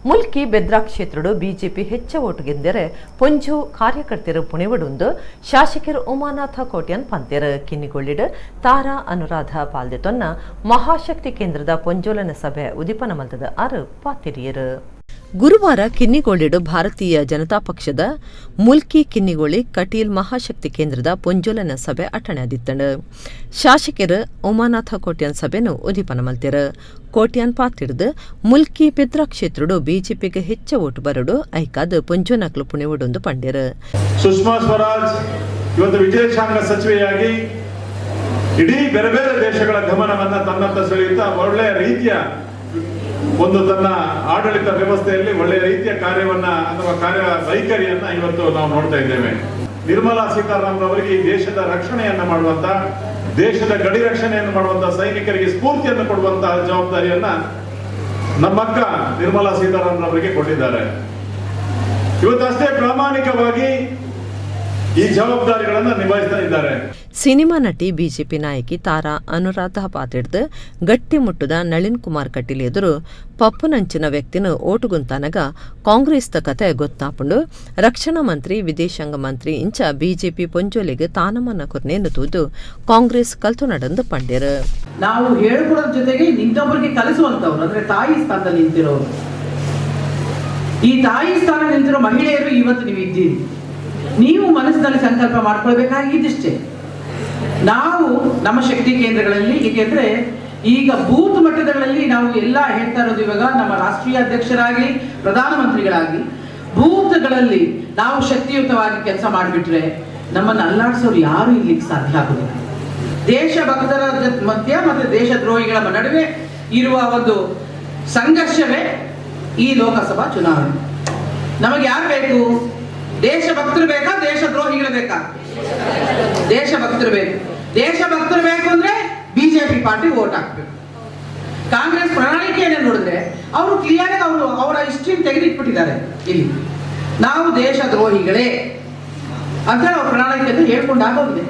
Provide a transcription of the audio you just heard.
Mulki Bedra ಕ್ಷೇತ್ರಡು BJP ಹೆಚ್ಚ vote ಗೆಂದರೆ ಪೊಂಜು ಕಾರ್ಯಕರ್ತರು ಪುಣೆವಡುಂದು ಶಾಸಕರು ಉಮಾನಾಥ ಕೋಟ್ಯನ್ ಪಂತೆರು. ಕಿನ್ನಿಗೋಳಿಡು ತಾರಾ ಅನುರಾಧ ಪಾಲ್ದೆತೊನ್ನ ಮಹಾಶಕ್ತಿ ಕೇಂದ್ರದ ಪೊಂಜೋಲನ ಸಭೆ ಉದಿಪನ ಮಲ್ತದ ಆರು ಪಾತಿರಿಯರು. ಗುರುವಾರ ಕಿನ್ನಿಗೋಳಿಡು ಭಾರತೀಯ ಜನತಾ ಪಕ್ಷದ ಮುಲ್ಕಿ ಕಿನ್ನಿಗೋಳಿ ಕಟೀಲ್ ಮಹಾಶಕ್ತಿ ಕೇಂದ್ರದ ಪೊಂಜೋಲನ ಸಭೆ ಅಟ್ಟಣೆಯಾದಿತ್ತಂಡು. ಶಾಸಕರು ಉಮಾನಾಥ ಕೋಟ್ಯಾನ್ ಸಭೆನು ಉದಿಪನ ಮಲ್ತೆರು. ಕೋಟ್ಯಾನ್ ಪಾತಿಡ್ದು ಮುಲ್ಕಿ ಪೆದ್ರ ಕ್ಷೇತ್ರಡು ಬಿಜೆಪಿಗೆ ಹೆಚ್ಚ ಓಟು ಬರಡು ಐಕಾದ್ ಪೊಂಜೋನಕ್ಲು ಪುಣೆವಡೊಂದು ಪಂಡೆರು. ಸುಷ್ಮಾ ಸ್ವರಾಜ್ ಇವತ್ತು ವಿದೇಶಾಂಗ ಸಚಿವೆಯಾಗಿ ಇಡೀ ಬೇರೆ ಬೇರೆ ದೇಶಗಳ ಗಮನವನ್ನ ತನ್ನತ್ತ ಸೆಳೆಯುತ್ತಾ ಒಳ್ಳೆಯ ರೀತಿಯ ಒಂದು ತನ್ನ ಆಡಳಿತ ವ್ಯವಸ್ಥೆಯಲ್ಲಿ ಒಳ್ಳೆಯ ರೀತಿಯ ಕಾರ್ಯವನ್ನ ಅಥವಾ ಕಾರ್ಯ ವೈಖರಿಯನ್ನ ಇವತ್ತು ನಾವು ನೋಡ್ತಾ ಇದ್ದೇವೆ. ನಿರ್ಮಲಾ ಸೀತಾರಾಮನ್ ಅವರಿಗೆ ಈ ದೇಶದ ರಕ್ಷಣೆಯನ್ನ ಮಾಡುವಂತ, ದೇಶದ ಗಡಿ ರಕ್ಷಣೆಯನ್ನು ಮಾಡುವಂತ, ಸೈನಿಕರಿಗೆ ಸ್ಫೂರ್ತಿಯನ್ನು ಕೊಡುವಂತಹ ಜವಾಬ್ದಾರಿಯನ್ನ ನಮ್ಮಕ್ಕ ನಿರ್ಮಲಾ ಸೀತಾರಾಮನ್ ಅವರಿಗೆ ಕೊಟ್ಟಿದ್ದಾರೆ. ಇವತ್ತು ಅಷ್ಟೇ ಪ್ರಾಮಾಣಿಕವಾಗಿ ಈ ಜವಾಬ್ದಾರಿಗಳನ್ನ ನಿಭಾಯಿಸ್ತಾ ಇದ್ದಾರೆ. ಸಿನಿಮಾ ನಟಿ ಬಿಜೆಪಿ ನಾಯಕಿ ತಾರಾ ಅನುರಾಧ ಪಾತಿಡ್ದು ಗಟ್ಟಿ ಮುಟ್ಟುದ ನಳಿನ್ ಕುಮಾರ್ ಕಟೀಲ್ ಎದುರು ಪಪ್ಪುನಂಚಿನ ವ್ಯಕ್ತಿನ ಓಟುಗುಂತಾನಗ ಕಾಂಗ್ರೆಸ್ದ ಕತೆ ಗೊತ್ತಾಪುಂಡು. ರಕ್ಷಣಾ ಮಂತ್ರಿ, ವಿದೇಶಾಂಗ ಮಂತ್ರಿ ಇಂಚ ಬಿಜೆಪಿ ಪೊಂಜೋಲಿಗೆ ತಾನಮನ್ನ ಕೊರ್ನೇನು ತೂದು ಕಾಂಗ್ರೆಸ್ ಕಲ್ತು ನಡೆಂದು ಪಂಡೆರು. ನಾವು ಹೇಳ್ಕೊಡೋದ್ರ ಜೊತೆಗೆ ಇನ್ನೊಬ್ಬರಿಗೆ ಕಲಿಸುವಂತವ್ರು, ಅಂದ್ರೆ ತಾಯಿ ಸ್ಥಾನದಲ್ಲಿ ನಿಂತಿರೋರು, ಈ ತಾಯಿ ಸ್ಥಾನ ನಿಂತಿರೋ ಮಹಿಳೆಯರು ಇವತ್ತು ನೀವು ಇದ್ದೀರಿ. ನೀವು ಮನಸ್ಸಿನಲ್ಲಿ ಸಂಕಲ್ಪ ಮಾಡ್ಕೊಳ್ಬೇಕಾಗಿದ್ದಿಷ್ಟೇ. ನಾವು ನಮ್ಮ ಶಕ್ತಿ ಕೇಂದ್ರಗಳಲ್ಲಿ, ಏಕೆಂದ್ರೆ ಈಗ ಬೂತ್ ಮಟ್ಟಗಳಲ್ಲಿ ನಾವು ಎಲ್ಲ ಹೇಳ್ತಾ ಇರೋದು, ಇವಾಗ ನಮ್ಮ ರಾಷ್ಟ್ರೀಯ ಅಧ್ಯಕ್ಷರಾಗಲಿ ಪ್ರಧಾನಮಂತ್ರಿಗಳಾಗಲಿ, ಬೂತ್ಗಳಲ್ಲಿ ನಾವು ಶಕ್ತಿಯುತವಾಗಿ ಕೆಲಸ ಮಾಡಿಬಿಟ್ರೆ ನಮ್ಮನ್ನು ಅಲ್ಲಾಡಿಸೋರು ಯಾರು ಇರ್ಲಿಕ್ಕೆ ಸಾಧ್ಯ ಆಗುದಿಲ್ಲ. ದೇಶಭಕ್ತರ ಮಧ್ಯ ಮತ್ತು ದೇಶದ್ರೋಹಿಗಳ ನಡುವೆ ಇರುವ ಒಂದು ಸಂಘರ್ಷವೇ ಈ ಲೋಕಸಭಾ ಚುನಾವಣೆ. ನಮಗೆ ಯಾರು ಬೇಕು? ದೇಶಭಕ್ತರು ಬೇಕಾ, ದೇಶದ್ರೋಹಿಗಳು ಬೇಕಾ? ದೇಶಭಕ್ತರು ಬೇಕು. ದೇಶಭಕ್ತರು ಬೇಕು ಅಂದ್ರೆ ಬಿಜೆಪಿ ಪಾರ್ಟಿ ವೋಟ್ ಹಾಕ್ಬೇಕು. ಕಾಂಗ್ರೆಸ್ ಪ್ರಣಾಳಿಕೆಯನ್ನು ನೋಡಿದ್ರೆ ಅವರು ಕ್ಲಿಯರ್ ಆಗಿ ಅವರು ಅವರ ಹಿಸ್ಟ್ರಿ ತೆಗೆದಿಟ್ಬಿಟ್ಟಿದ್ದಾರೆ. ಇಲ್ಲಿ ನಾವು ದೇಶದ್ರೋಹಿಗಳೇ ಅಂತ ಅವ್ರ ಪ್ರಣಾಳಿಕೆಯನ್ನು ಹೇಳ್ಕೊಂಡಾಗೋಗಿದೆ.